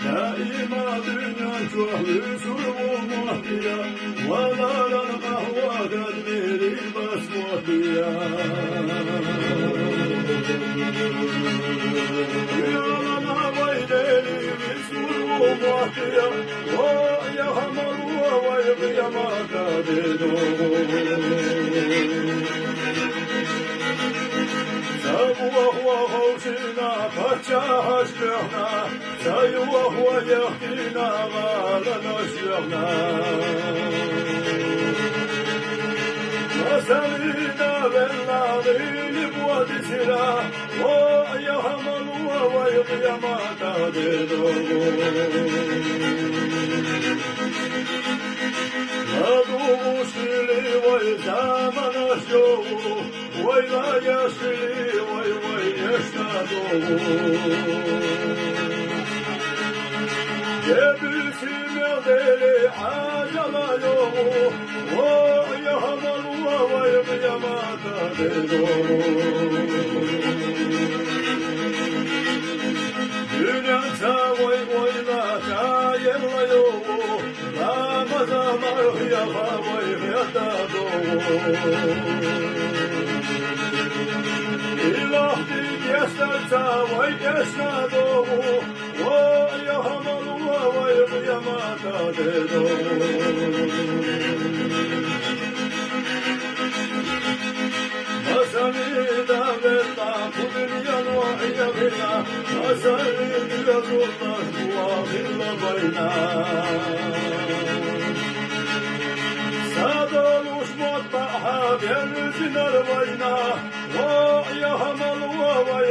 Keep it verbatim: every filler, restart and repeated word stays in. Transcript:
Даима дуьнен чохь вуьсур ву мотт я, валаран къахьоьгуш дерриг бас мотт я. Ялана вай Деле вуьсур ву мотт я, о, яхь ма ло вай къематан де догӀу. Ца боху вай ховшина паччахьаш дуьхьа, ца йоху вай яхкина гӀаланаш дуьхьа. Масална велла гӀийли бо дисира, о, яхь ма ло вай къематан де догӀу. ЛадугӀуш хили вай заманаш йогӀу, вай ладугӀуш хили вай, вай эшна догӀу. Дебиси мел Деле Ӏаджала йогӀу, о, яхь ма ло вай къематан де догӀу. Дуьнен ца вай ойла ца елла йогӀу, ламаза мархьеха вай хетта догӀу. Илахьди кестар ца вай эшна догӀу, о, яхь ма ло вай къематан де догӀу. Масална велла кху дуьнен вахь яхийна, масална доьзалхоша вахийла вайна. Са долуш мотт бахьа берзинарг вайна, о, яхь ма ло вай